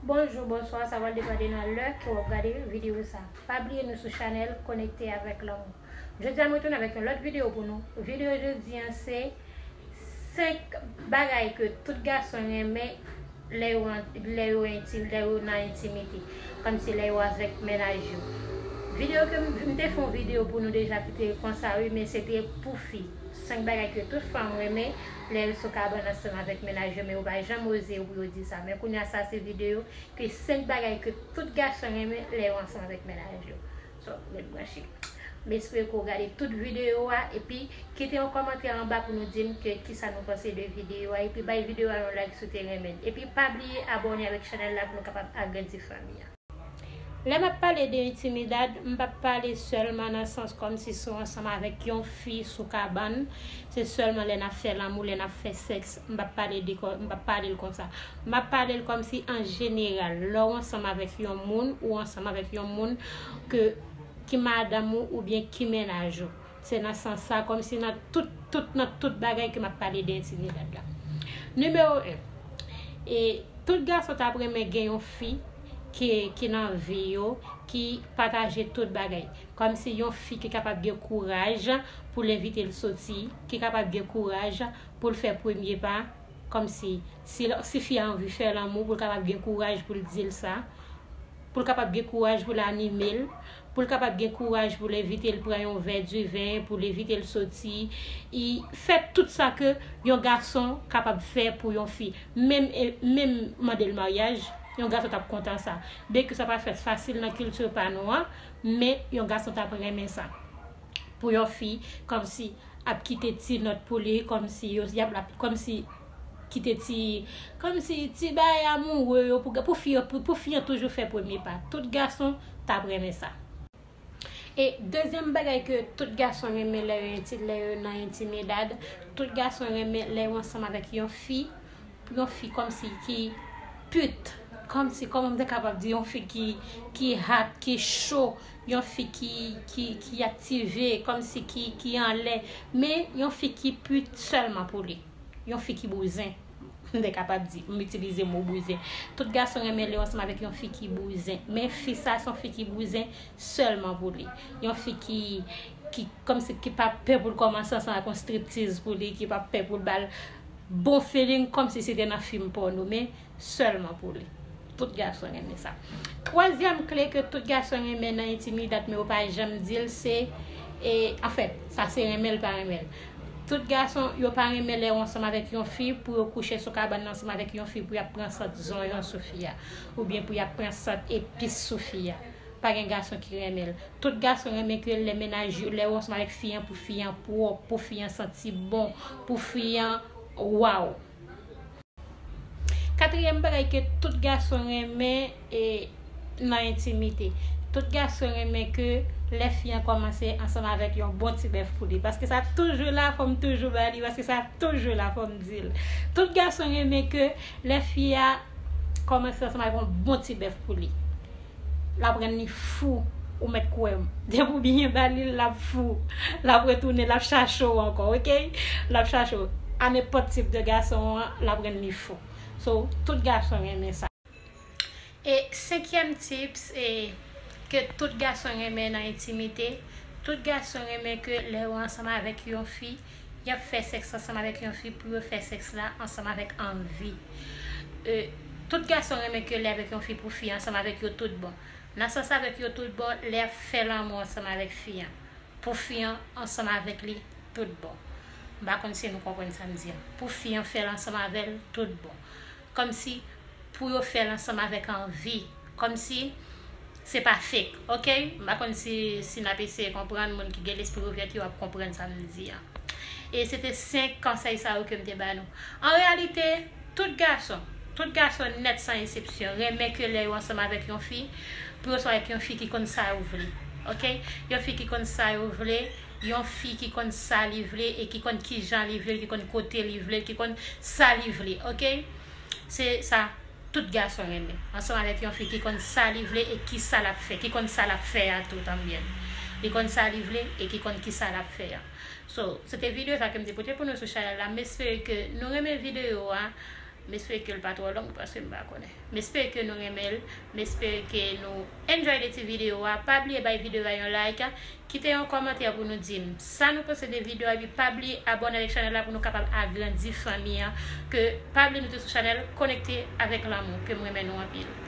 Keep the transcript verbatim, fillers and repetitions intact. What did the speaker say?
Bonjou, bonswa, sa pral depann de nan lè ke w ap gade videyo sa. Pa bliye nou sou chanèl Konekte avèk Lanmou. Jodi a, mwen retounen avèk yon lòt videyo pou nou. Videyo jodi a se senk bagay ke tout gason renmen lè yo, an- lè yo entim, lè yo nan entimite. Kòmsi lè yo avèk mennaj yo. Videyo ke m m te fè yon videyo pou nou deja ki te konsa wi, men se te pou fi. Senk bagay ke tout fanm renmen lè yo sou kabann ansanm avèk mennaj yo, men yo pa janm oze yo pou yo di sa. Men kounye a sa se videyo ke senk bagay ke tout gason renmen lè yo ansanm avèk mennaj yo. So, ret branche. M espere ke w gade tout videyo a, epi kite yon kòmantè anba pou nou di m ke kisa nou panse de videyo a, epi bay videyo a yon like si w te renmen l. Epi pa bliye abòne avèk chanèl la pou nou kapab agrandi fanmi an. Lè m ap pale de entimidad, m p ap pale sèlman nan sans kòmsi si w ansanm avèk yon fi sou kabann, se sèlman lè n ap fè lanmou, lè n ap fè sèks, m p ap pale de kò- m p ap pale l konsa. M ap pale l kòmsi an jeneral, lè w ansanm avèk yon moun, ou ansanm avèk yon moun ke ki madanm ou oubyen ki mennaj ou. Se nan sans sa, kòmsi nan tout, tout, nan tout bagay ke m ap pale de entimidad la. Nimewo en, e tout gason t ap renmen gen yon fi ki, ki nan vi yo, ki pataje tout bagay. Kòmsi yon fi ki kapab gen kouraj pou l envite l soti, ki kapab gen kouraj pou l fè premye pa, kòmsi si, si fi a anvi fè lanmou, pou l kapab gen kouraj pou l di l sa, pou l kapab gen kouraj pou l anime l, pou l kapab gen kouraj pou l envite l pran yon vè diven, pou l envite l soti, e fè tout sa ke yon gason kapab fè pou yon fi. Menm, e, menm mande l maryaj, yon gason t ap kontan sa. Byenke sa pa fèt fasil nan kilti pa nou an, men yon gason t ap renmen sa. Pou yon fi, kòmsi ap kite ti nòt pou li, kòmsi yo, y ap, ap, kòmsi kite ti, kòmsi ti bagay amoure yo pou, pou fi yo, pou, pou fi an toujou fè premye pa. Tout gason t ap renmen sa. E dezyèm bagay ke tout gason renmen lè yo enti-, lè yo nan entimidad, tout gason renmen lè yo ansanm avèk yon fi, yon fi kòmsi ki pit, kòmsi, kòman m te kapab di, yon fi ki, ki hot, ki cho, yon fi ki, ki, ki aktive, kòmsi ki, ki anlè, men yon fi ki pit sèlman pou li. Yon fi ki bouzen. M te kapab di, m itilize mo bouzen. Tout gason renmen lè yo ansanm avèk yon fi ki bouzen. Men fi sa se yon fi ki bouzen sèlman pou li. Yon fi ki, ki, kòmsi ki pa pè pou l kòmanse ansanm ak yon striptiz pou li, ki pa pè pou l ba l bon feeling, kòmsi se te nan fim pòno, men sèlman pou li. Tout gason renmen sa. Twazyèm kle ke tout gason renmen nan entimidad, men yo pa janm di l, se, e, anfèt, sa se renmen l pa renmen l. Tout gason, yo pa renmen lè yo ansanm avèk yon fi, pou yo kouche sou kabann nan ansanm avèk yon fi, pou y ap pran sant zonyon sou fi a, oubyen pou y ap pran sant epis sou fi a. Pa gen gason ki renmen l. Tout gason renmen ke lè mennaj yo, lè yo ansanm avèk fi an, pou fi an pwòp, pou fi an santi bon, pou fi an waw. Katriyèm bagay ke tout gason renmen, e, nan entimite. Tout gason renmen ke lè fi an kòmanse ansanm avèk yon bon ti bèf pou li. Paske sa toujou la, fò m toujou ba li, paske sa toujou la, fò m di l. Tout gason renmen ke lè fi a kòmanse ansanm avèk yon bon ti bèf pou li. L ap rann li fou, ou mèt kwè m. Depi w byen ba li l, l ap fou. L ap retounen, l ap chache w ankò, oke? L ap chache w. A nenpòt tip de gason an, l ap rann li fou. So, tout gason renmen sa. E senkyèm tips, e ke tout gason renmen nan entimite, tout gason renmen ke lè yo ansanm avèk yon fi, y ap fè sèks ansanm avèk yon fi pou yo fè sèks la ansanm avèk anvi. E, tout gason renmen ke lè avèk yon fi pou fi ansanm avèk yo tout bon. Nan sans avèk yo tout bon, lè y ap fè lanmou ansanm avèk fi an. Pou fi an ansanm avèk li tout bon. M pa konn si nou konprann sa m di an. Pou fi an fè l ansanm avè l tout bon. Kòmsi pou yo fè l ansanm avèk anvi. Kòmsi se pa fake, oke? M pa konn si, si n ap eseye konprann, moun ki gen lespri ouvè yo ap konprann sa m di an. E se te senk konsèy sa yo ke m te ba nou. An reyalite, tout gason, tout gason nèt san eksepsyon, renmen ke lè yo ansanm avèk yon fi, pou yo swa avèk yon fi ki konn sa yo vle. Oke? Yon fi ki konn sa yo vle, yon fi ki konn sa li vle e ki konn kijan li vle l, ki konn kote li vle l, ki konn sa li vle. Oke? Se sa tout gason renmen. Ansanm avèk yon fi ki konn sa li vle e ki sa l ap fè, ki konn sa l ap fè a tou tanbyen. Li konn sa li vle e ki konn ki sa l ap fè a. So, se te videyo sa ke m te pote pou nou sou chanèl la. M espere ke nou renmen videyo a. M espere ke l pa twò long paske m pa konnen. M espere ke nou renmen l. M espere ke nou enjoy de ti videyo a. Pa bliye bay videyo a yon like. Kite yon kòmantè pou nou di m sa nou panse de videyo a. Epi pa bliye abòne avèk chanèl la pou nou kapab agrandi fanmi an. Ke pa bliye nou te sou chanèl Konekte avèk Lanmou. Ke m renmen nou anpil.